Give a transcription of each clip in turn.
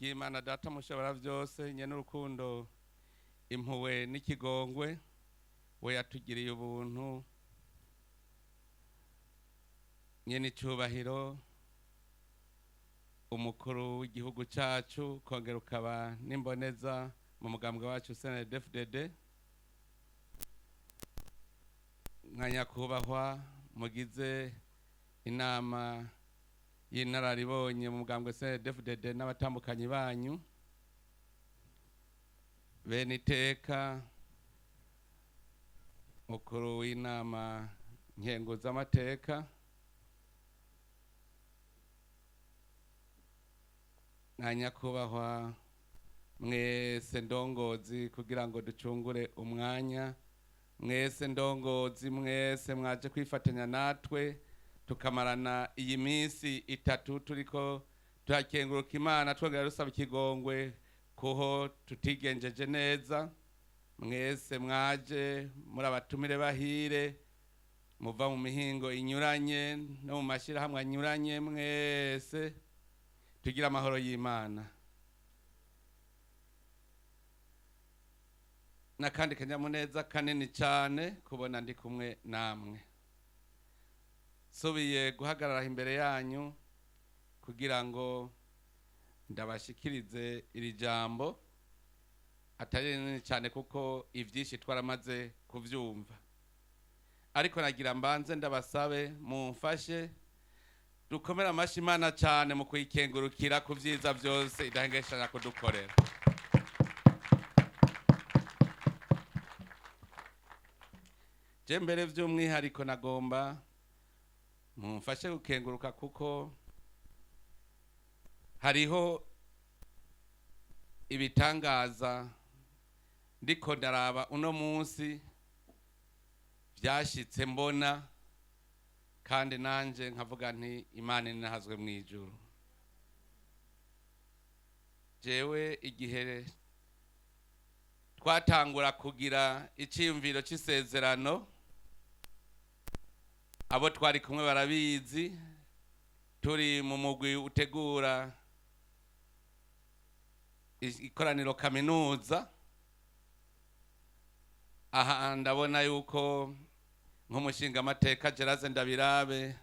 Ry'Imana Data mushobora byose, nyene urukundo, impuwe n'ikigongwe, we yatugiriye ubuntu, nyene icubahiro umukuru w'igihugu cacu, kongera ukaba n'imboneza mu mugambwe wacu CNDD-FDD, nka nyakubahwa mugize inama y'inararibonye mu mugambwe CNDD-FDD n'abatambukanyi banyu, bene iteka mukuru w'inama nkenguzamateka, nka nyakubahwa mwese ndongozi, kugira ngo ducungure umwanya, mwese ndongozi, mwese mwaje kwifatanya natwe tukamarana iyi minsi itatu turiko turakenguruka Imana, twongera dusaba ikigongwe kuho tutigenjeje neza. Mwese mwaje muri abatumire bahire, muva mu mihingo inyuranye no mu mashyirahamwe anyuranye, mwese tugira amahoro y'Imana. N'akandi kanyamuneza kanini cyane kubona ndi kumwe namwe, nsubiye guhagarara imbere yanyu kugira ngo ndabashikirize iri jambo atari rinini cyane, kuko ibyinshi twaramaze kubyumva, ariko nagira mbanze ndabasabe mumfashe dukomere amashyi Imana cyane mu kuyikengurukira ku byiza byose idahengeshanya kudukorera. Je mbere by'umwihariko nagomba mumfashe gukenguruka, kuko hariho ibitangaza ndiko ndaraba uno munsi byashitse mbona, kandi nanje nkavuga nti Imana inahazwe mu ijuru. Jewe igihe twatangura kugira iciyumviro c'isezerano, abo twari kumwe barabizi, turi mu mugwi utegura ikoraniro kaminuza. Aha ndabona yuko nk'umushingamateka Geraze Ndabirabe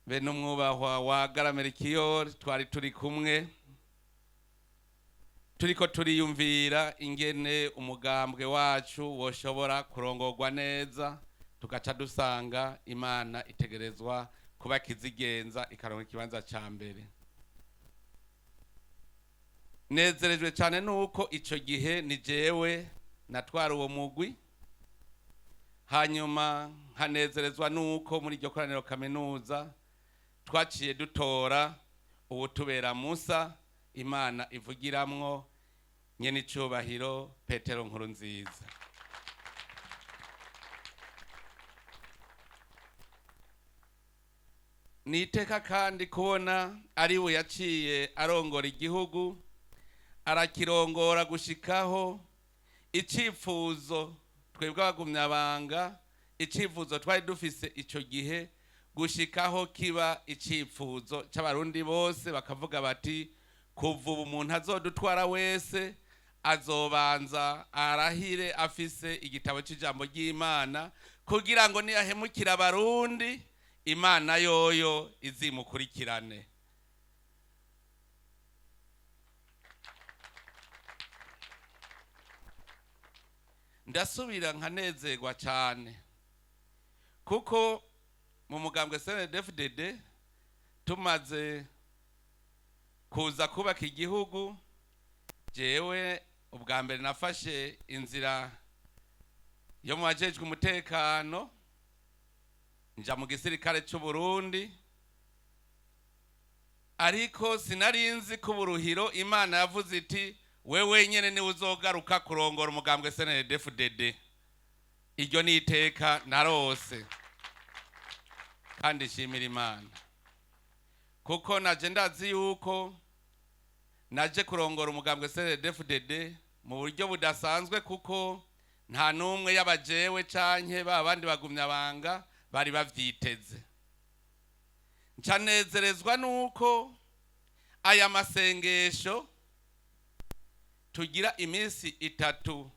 be n'umwubahwa wa Garamerikiyori twari turi kumwe, turiko turiyumvira ingene umugambwe wacu woshobora kurongorwa neza, tugaca dusanga Imana itegerezwa kuba kizigenza ikaronka ikibanza ca mbere. Nezerejwe cyane nuko ico gihe ni jewe natwara uwo mugwi, hanyuma nkanezerezwa nuko muri iryo koraniro kaminuza twaciye dutora uwutubera Musa Imana ivugiramwo, nyene icubahiro Petero Nkurunziza. Ni iteka kandi kubona ari we yaciye arongora igihugu, arakirongora gushikaho icifuzo twebwe abagumyabanga, icifuzo twari dufise ico gihe, gushikaho kiba icifuzo c'Abarundi bose, bakavuga bati kuva ubu umuntu azodutwara wese azobanza arahire afise igitabo c'ijambo ry'Imana, kugira ngo niyahemukira Abarundi Imana yoyo izimukurikirane. Ndasubira nkanezerwa cyane kuko mu mugambwe CNDD-FDD tumaze kuza kubaka igihugu, jewe ubwa mbere nafashe inzira yo mu bajejwe umutekano, nja mu gisirikare c'u Burundi, ariko sinarinzi ko uburuhiro Imana yavuze iti we wenyene niwe uzogaruka kurongora umugambwe CNDD-FDD. Iryo ni iteka narose, kandi nshimira Imana kuko naje ndazi yuko naje kurongora umugambwe CNDD-FDD mu buryo budasanzwe, kuko nta n'umwe y'abajewe canke ba bandi bagumyabanga bari bavyiteze. Ncanezerezwa nuko Aya masengesho tugira iminsi 3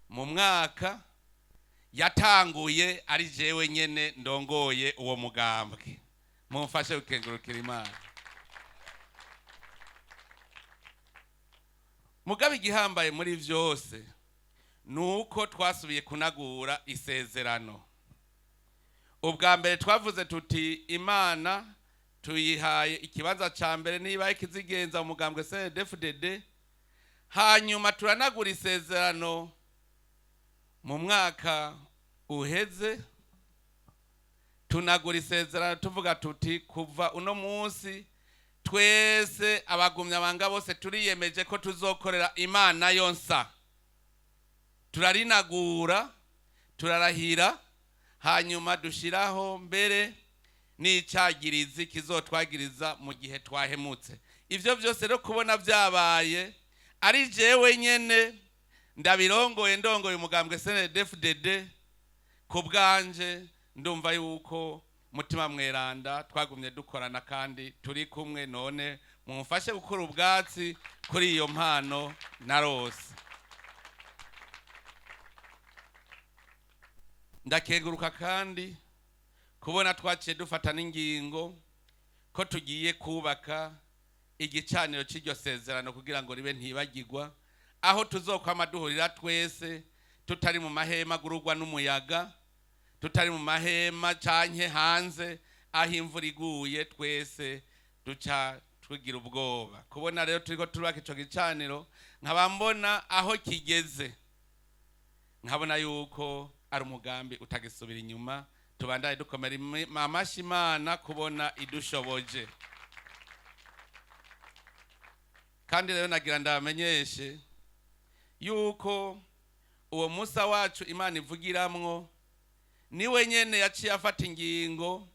mu mwaka yatanguye ari jewe nyene ndongoye uwo mugambwe. Mumfashe gukengurukira Imana. Mugabe igihambaye muri vyose nuko twasubiye kunagura isezerano. Ubwa mbere twavuze tuti Imana tuyihaye ikibanza ca mbere niba ikizigenza mu mugambwe CNDD-FDD. Hanyuma turanagura isezerano mu mwaka uheze, tunagura isezerano tuvuga tuti kuva uno munsi twese abagumya banga bose turiyemeje ko tuzokorera Imana yonsa. Turarinagura, turarahira, hanyuma dushiraho mbere n'icagirizi kizotwagiriza mu gihe twahemutse. Ivyo vyose rero kubona vyabaye ari jewe nyene ndabirongoye, ndongoye umugambwe CNDD-FDD, ku bwanje ndumva yuko Mutima Mweranda twagumye dukorana kandi turi kumwe. None mumfashe gukura ubwatsi kuri iyo mpano narose. Ndakenguruka kandi kubona twaciye dufata n'ingingo ko tugiye kubaka igicaniro cy'iryo sezerano kugira ngo ribe ntibagirwa, aho tuzokwama duhurira twese, tutari mu mahema agururwa n'umuyaga, tutari mu mahema canke hanze aho imvura iguye twese duca tugira ubwoba. Kubona rero turiko turubaka ico gicaniro, nkaba mbona aho kigeze, nkabona yuko ari umugambi utagisubira inyuma. Tubandanye dukomera amashi Imana kubona idushoboje. Kandi rero nagira ndabamenyeshe yuko uwo Musa wacu Imana ivugiramwo niwe nyene yaciye afata ingingo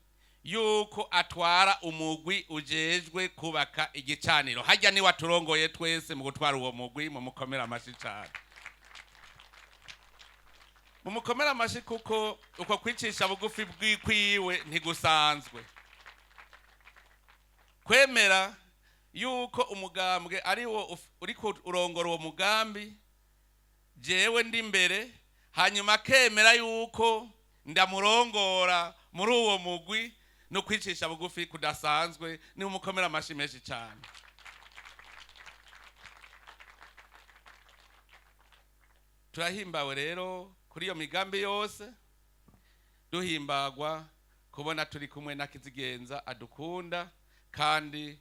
yuko atwara umugwi ujejwe kubaka igicaniro. Harya niwe aturongoye twese mu gutwara uwo mugwi. Mumukomera amashi cane, mumukomera amashi, kuko uko kwicisha bugufi bwikwiwe ntigusanzwe. Kwemera yuko umugambwe ari wo uriko urongora uwo mugambi, jewe ndi imbere, hanyuma akemera yuko ndamurongora muri uwo mugwi, no kwicisha bugufi kudasanzwe. Ni umukomera amashi menshi cyane. Turahimbawe rero kuri iyo migambi yose, duhimbagwa kubona turi kumwe na Kizigenza adukunda kandi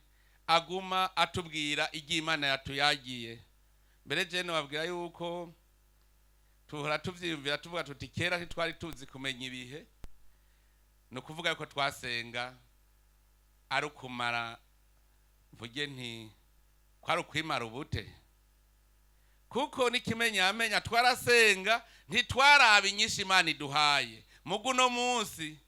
aguma atubwira ibyo Imana yatuyagiye. Mbere je nababwira yuko tuhora tuvyiyumvira tuvuga tuti kera ntitwari tuzi kumenya ibihe, ni ukuvuga yuko twasenga ari ukumara, mvuge nti kwari ukwimara ubute, kuko n'ikimenyamenya twarasenga ntitwaraba inyinshi Imana iduhaye. Mugu no munsi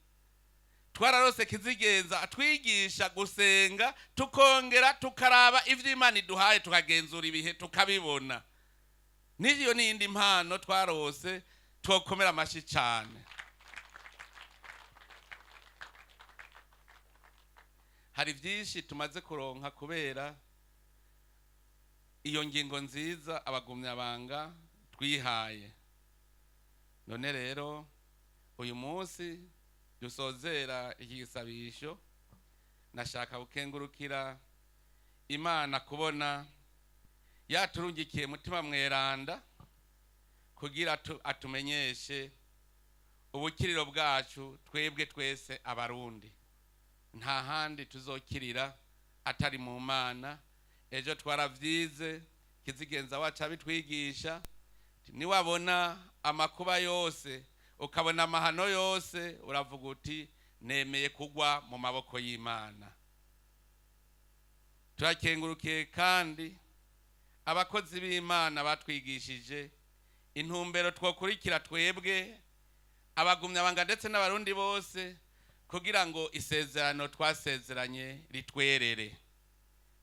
twararose Kizigenza atwigisha gusenga, tukongera tukaraba ivyo Imana iduhaye, tukagenzura ibihe tukabibona. N'iyo n'iyindi mpano twarose, twokomera amashi cane. Hari vyinshi tumaze kuronka kubera iyo ngingo nziza abagumyabanga twihaye. None rero uyu munsi dusozera iki gisabisho, nashaka gukengurukira Imana kubona yaturungikiye Mutima Mweranda kugira atumenyeshe ubukiriro bwacu twebwe twese Abarundi. Nta handi tuzokirira atari mu Mana. Ejo twaravyize, Kizigenza wacu abitwigisha, niwabona amakuba yose ukabona amahano yose uravuga uti nemeye kugwa mu maboko y'Imana. Turakengurukiye kandi abakozi b'Imana batwigishije intumbero twokurikira twebwe abagumyabanga ndetse n'Abarundi bose kugira ngo isezerano twasezeranye ritwerere.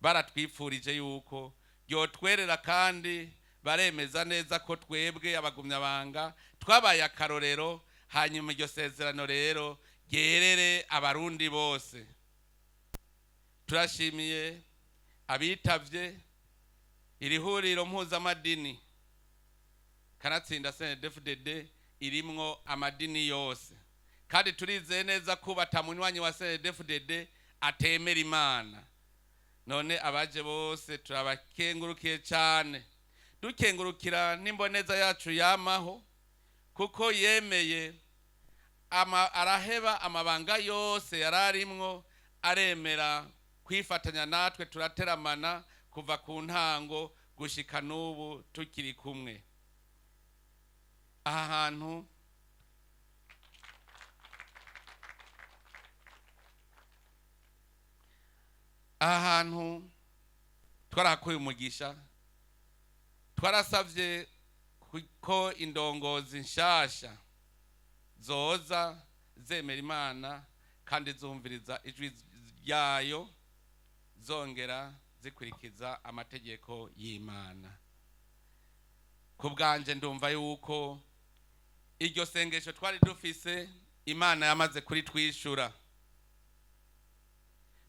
Baratwifurije yuko ryotwerera kandi baremeza neza ko twebwe abagumyabanga twabaye akarorero, hanyuma iryo sezerano rero ryerere Abarundi bose. Turashimiye Abitavye iri huriro mpuzamadini, kanatsinda CNDD-FDD irimwo amadini yose, kandi turizeye neza ko batamunywanyi wa CNDD-FDD atemera Imana. None abaje bose turabakengurukiye cyane, dukengurukira n'imboneza yacu yamaho, kuko yemeye araheba amabanga yose yararimwo, aremera kwifatanya natwe, turateramana kuva ku ntango gushika n'ubu tukiri kumwe. Aha hantu twarahakuye umugisha. Twarasavye ko indongozi nshasha zoza zemera Imana kandi zumviriza ijwi ryayo, zongera zikurikiza amategeko y'Imana. Ku bwanje ndumva yuko iryo sengesho twari dufise Imana yamaze kuritwishura.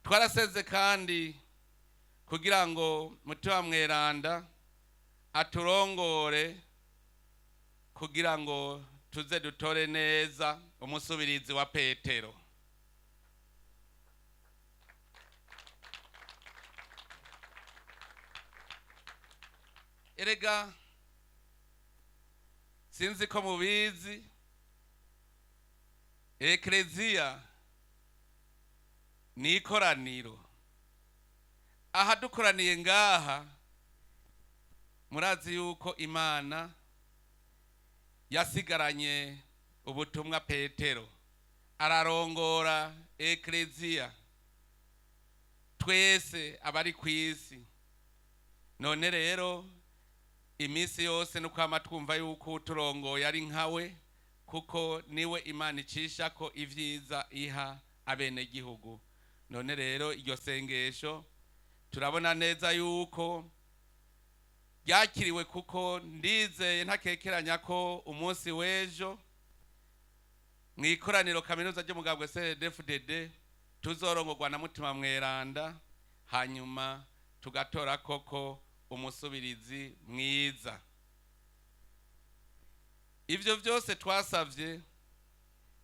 Twaraseze kandi kugira ngo Mutima Mweranda aturongore, kugira ngo tuze dutore neza umusubirizi wa Petero. Erega sinzi ko mubizi, Ekleziya ni ikoraniro. Aha dukoraniye ngaha, murazi yuko Imana yasigaranye ubutumwa Petero, ararongora Ekleziya twese abari kw'isi. None rero iminsi yose no kwama twumva yuko uturongoye ari nkawe, kuko niwe Imana icisha ko ivyiza iha abenegihugu. None rero iryo sengesho turabona neza yuko ryakiriwe, kuko ndizeye ntakekeranya ko umunsi w'ejo mu ikoraniro kaminuza ry'umugambwe CNDD-FDD tuzorongorwa na Mutima Mweranda, hanyuma tugatora koko umusubirizi mwiza. Ivyo vyose twasavye,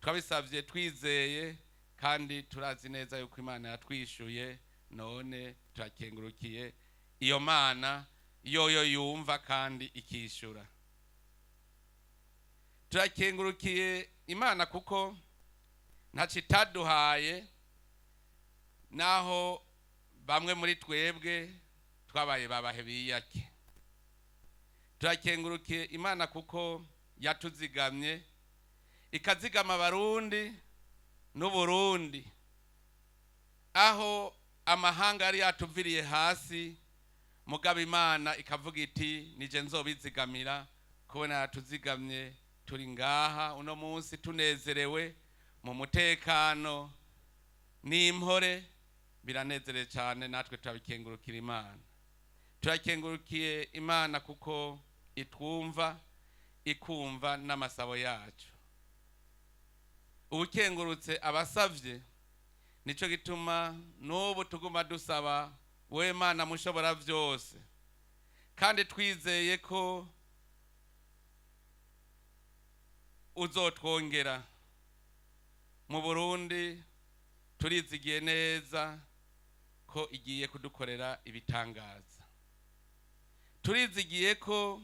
twabisavye twizeye, kandi turazi neza yuko Imana yatwishuye. None turakengurukiye iyo Mana yoyo yumva kandi ikishura. Turakengurukiye Imana kuko ntaco itaduhaye, naho bamwe muri twebwe twabaye babahe biyake. Turakengurukiye Imana kuko yatuzigamye, ikazigama Abarundi n'Uburundi, aho amahanga yari yatuviriye hasi, mugabo Imana ikavuga iti nije nzobizigamira. Kubona yatuzigamye, turi ngaha uno munsi tunezerewe mu mutekano n'impore, biranezereye cyane, natwe turabikengurukira Imana. Turakengurukiye Imana kuko itwumva, ikumva n'amasabo yacu. Ubukengurutse abasavye, nico gituma n'ubu tuguma dusaba we Mana mushobora vyose, kandi twizeye ko uzotwongera. Mu Burundi turizigiye neza ko igiye kudukorera ibitangaza. Turizigiye ko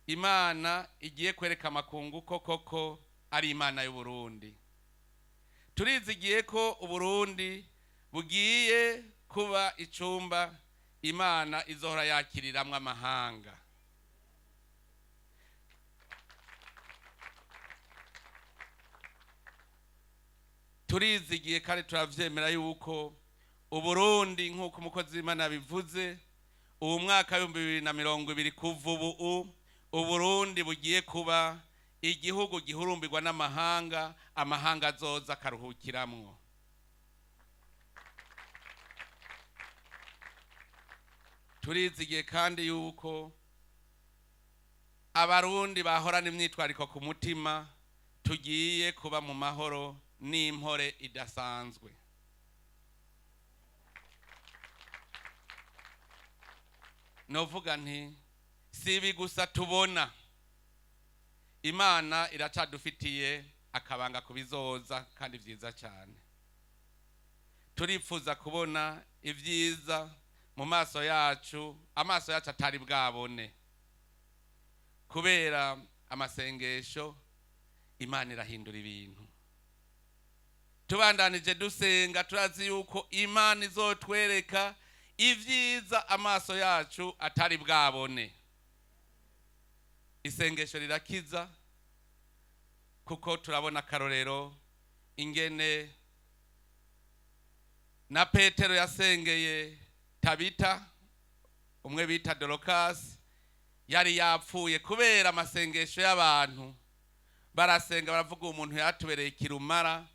Imana igiye kwereka amakungu ko koko ari Imana y'Uburundi. Turizigiye ko Uburundi bugiye kuba icumba Imana izohora yakiriramwo amahanga. Turizigiye kandi turavyemera yuko Uburundi, nk'uko umukozi w'Imana yabivuze, uwu mwaka 2020 kuva ubu Uburundi bugiye kuba igihugu gihurumbirwa n'amahanga, amahanga azoza akaruhukiramwo. Turizigiye kandi yuko Abarundi bahorana imyitwariko ku mutima, tugiye kuba mu mahoro n'impore idasanzwe. Novuga nti si ibi gusa tubona, Imana iracadufitiye akabanga ku bizoza kandi vyiza cyane. Turifuza kubona ibyiza mu maso yacu, amaso yacu atari bwabone. Kubera amasengesho, Imana irahindura ibintu. Tubandanije dusenga, turazi yuko Imana izotwereka ibyiza amaso yacu atari bwabone. Isengesho rirakiza, kuko turabona akarorero ingene na Petero yasengeye Tabita, umwe bita Dorokasi, yari yapfuye. Kubera amasengesho y'abantu, barasenga baravuga: "Umuntu yatubereye kirumara,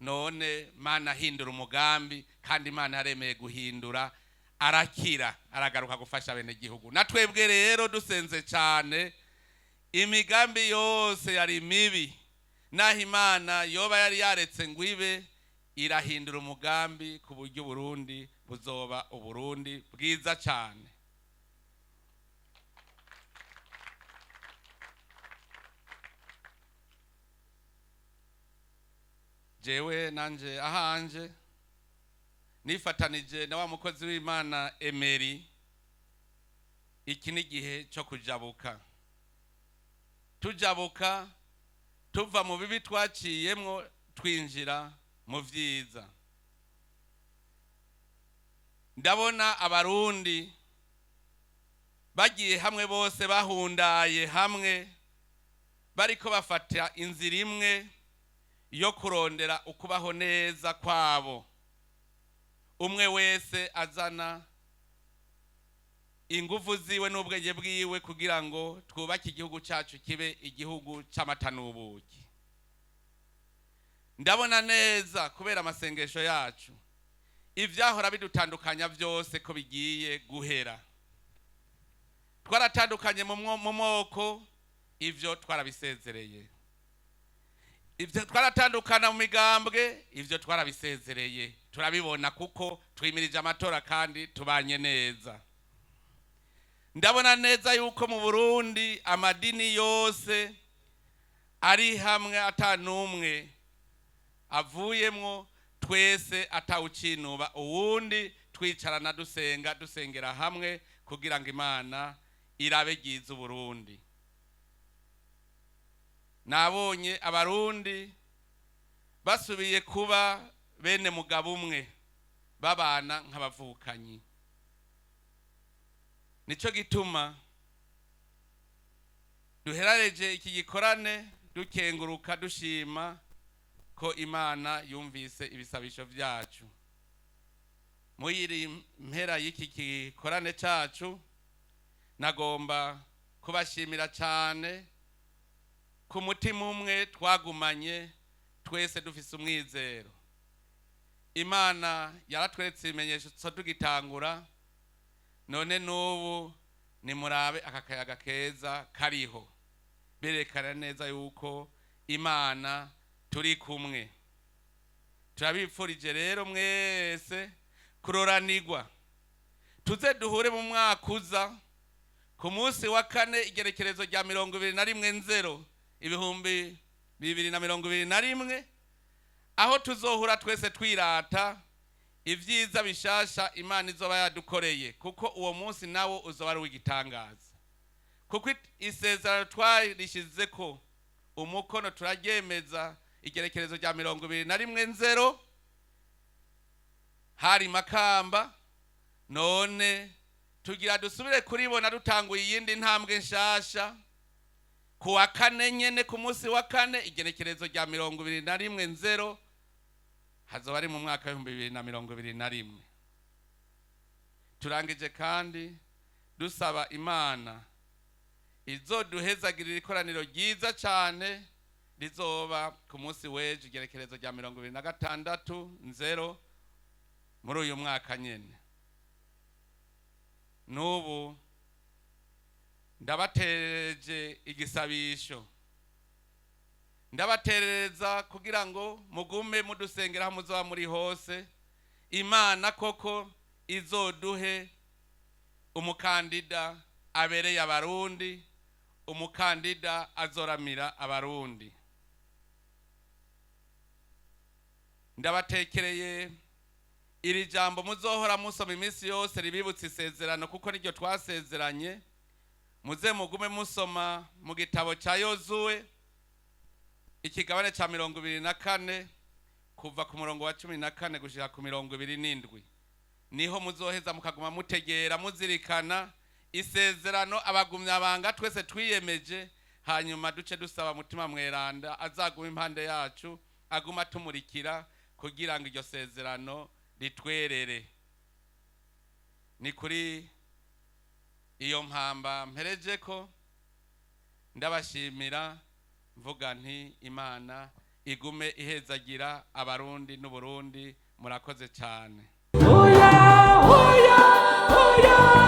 none Mana ahindura umugambi." Kandi Imana yaremeye guhindura, arakira, aragaruka gufasha bene gihugu. Na twebwe rero dusenze cyane, imigambi yose yari mibi, naho Imana yoba yari yaretse ngo ibe, irahindura umugambi ku buryo Uburundi buzoba Uburundi bwiza cyane. Jewe nanje ahanje nifatanije na wa mukozi w'Imana Emeri, iki ni igihe cyo kujabuka, tujabuka tuva mu bibi twaciyemwo, twinjira mu vyiza. Ndabona Abarundi bagiye hamwe bose, bahundaye hamwe, bariko bafata inzira imwe yo kurondera ukubaho neza kwabo, umwe wese azana ingufu ziwe n'ubwenge bwiwe kugira ngo twubake igihugu cyacu kibe igihugu cy'amata n'ubuki. Ndabona neza, kubera amasengesho yacu, ibyahora bidutandukanya byose ko bigiye guhera. Twaratandukanye mu moko, ibyo twarabisezereye. Ibyo twaratandukana mu migambwe, ibyo twarabisezereye, turabibona kuko twimirije amatora kandi tubanye neza. Ndabona neza yuko mu Burundi amadini yose ari hamwe, atanumwe avuyemwo, twese atawucinuba uwundi, twicarana dusenga, dusengera hamwe kugira ngo Imana irabe ryiza Uburundi. Nabonye Abarundi basubiye kuba bene mugabo umwe, babana nk'abavukanyi. Nico gituma duherareje iki gikorane dukenguruka, dushima ko Imana yumvise ibisabisho byacu. Muri mpera y'iki gikorane cacu, nagomba kubashimira cyane ku mutima umwe twagumanye twese dufise umwizero. Imana yaratweretse ibimenyetso tugitangura, none n'ubu nimurabe aka kayaga keza kariho, berekana neza yuko Imana turi kumwe. Turabipfurije rero mwese kuroranirwa. Tuze duhure mu mwaka uza ku munsi wa kane, igerekerezo rya 21-0-2021, aho tuzohura twese twirata ibyiza bishasha Imana izoba yadukoreye, kuko uwo munsi nawo uzoba ari uw'igitangaza, kuko isezerano twarishize ko umukono, turaryemeza igerekerezo rya 21-0 hari Makamba. None tugira dusubire kuribona dutanguye iyindi ntambwe nshasha ku wa kane nyene, ku munsi wa kane, igerekerezo rya 21-0, hazoba ari mu mwaka w'2021. Turangije kandi dusaba Imana izoduhezagirira ikoraniro ryiza cyane rizoba ku munsi w'ejo, igerekerezo rya 26-0 muri uyu mwaka nyene. N'ubu ndabatereje igisabisho, ndabaterereza kugira ngo mugume mudusengera aho muzoba muri hose, Imana koko izoduhe. Umukandida abereye Abarundi, umukandida azoramira Abarundi. Ndabatekereye iri jambo muzohora musoma iminsi yose, ribibutsa isezerano, kuko niryo twasezeranye. Muze mugume musoma mu gitabo cya Yozuwe, ikigabane cya 24, kuva ku murongo wa 14 gushika ku 27. Niho muzoheza mukaguma mutegera, muzirikana isezerano abagumyabanga twese twiyemeje. Hanyuma duce dusaba Mutima Mweranda azaguma impande yacu, aguma atumurikira kugira ngo iryo sezerano ritwerere. Ni kuri iyo mpamba mpereje ko ndabashimira, mvuga nti Imana igume ihezagira Abarundi n'Uburundi. Murakoze cyane. Oya, oya, oya.